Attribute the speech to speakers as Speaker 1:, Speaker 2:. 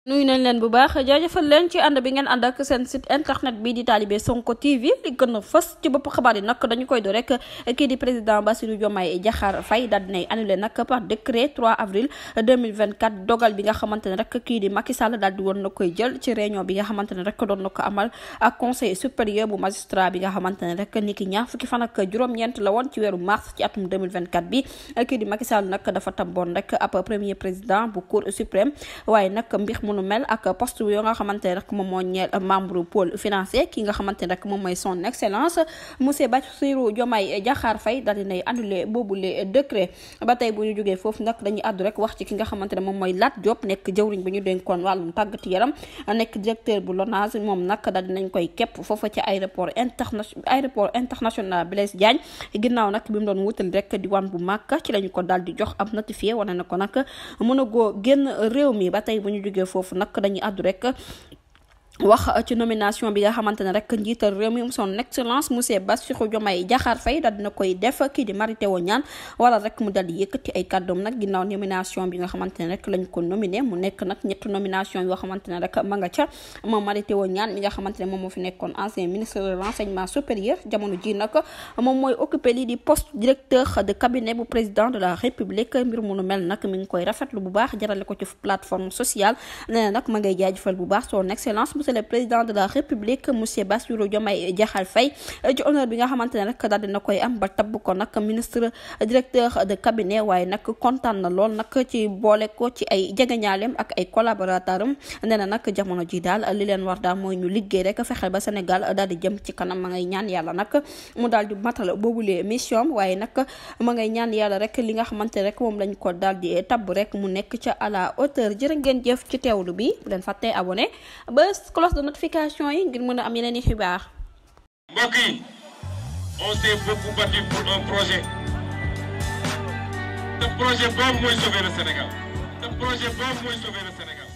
Speaker 1: nuyu nañ leen bu baax jaajëfal leen ci ànd bi ngeen ànd ak seen site internet bi di Talibé Sonko TV li gën a fës ci bopp xabaar yi nag dañu koy do rek kii di président Bassirou Diomaye Diakhar Faye daal dinay annulé nag par décret 3 avril 2024 dogal bi nga xamante ne rek kii di Macky Sall daal di woon na koy jël ci réunion bi nga xamante ne rek doon na ko amal ak conseil supérieur bu magistrat bi nga xamante ne rek niki ñaar fukki fan ak juróom-ñeent la woon ci weeru mars ci atum 2024 bi kii di Macky Sall nag dafa tamboon rek ab premier président bu cour suprême waaye nag mbir mu mel ak poste yoo nga xamante ne rek moom moo ñeel membre pôle financier ki nga xamante ne rek moom mooy son excellence monsieur Bassirou Diomaye Diakhar Faye daal dinay annulé boobule décret. ba tey bu ñu jógee foofu nag dañuy àddu rek wax ci ki nga xamante ne moom mooy Lat Diop nekk jëwriñ bi ñu dénkoon wàllum tàggat yaram nekk directeur bu LONASE moom nag daal dinañ koy képp foofa ci aéroport international Blaise Diagne ginnaaw nag bi mu doon wutal rek diwaan bu màkk ci lañu ko daal di jox ab notifié wane na ko nag mën a goo génn réew mi. ba tey bu ñu jógee foofu nag dañuy àddu rek wax ci nomination bi nga xamante ne rek njiital réew mi son excellence monsieur Bassirou Diomaye Diakhar Faye daal dina koy def kii di Mary Teuw Niane wala rek mu dal di yëkkati ay kàddoom nag ginnaaw nomination bi nga xamante ne rek lañ ko nominé mu nekk nag ñetti nomination yoo xamante ne rek ma nga ca moom Mary Teuw Niane mi nga xamante ne moom moo fi nekkoon ancien ministre de l'enseignement supérieur jamono ji nag moom mooy occupé lii di poste directeur de cabinet bu président de la république mbir mu nu mel nag mi ngi koy rafetlu bu baax jarale ko ci plateforme sociale nee na nag ma ngay jaajëfal bu baax son excellence le président de la république monsieur Bassirou Diomaye Diakhar Faye ci honneur bi nga xamante ne rek daal dina koy am ba tabb ko nag ministre directeur de cabinet waaye nag kontaan na lool nag ci boole ko ci ay jegeñaaleem ak ay collaborateur am nee na nag jamono ji daal li leen war daal mooy ñu liggéey rek fexe ba Sénégal daal di jëm ci kanam ma ngay ñaan yàlla nag mu daal di matal boobule mission waaye nag ma ngay ñaan yàlla rek li nga xamante ne rek moom lañ ko daal di tabb rek mu nekk ca à la hauteur jërë ngeen jëf ci teewlu bi bu leen fàttee abonné ba cloche de notification yi ngir mën a am yeneen i xibaar.
Speaker 2: mbokk yi on s'est beaucoup battu pour un projet. Ce projet boobu mooy sauver le Sénégal. Ce projet boobu mooy sauver le Sénégal.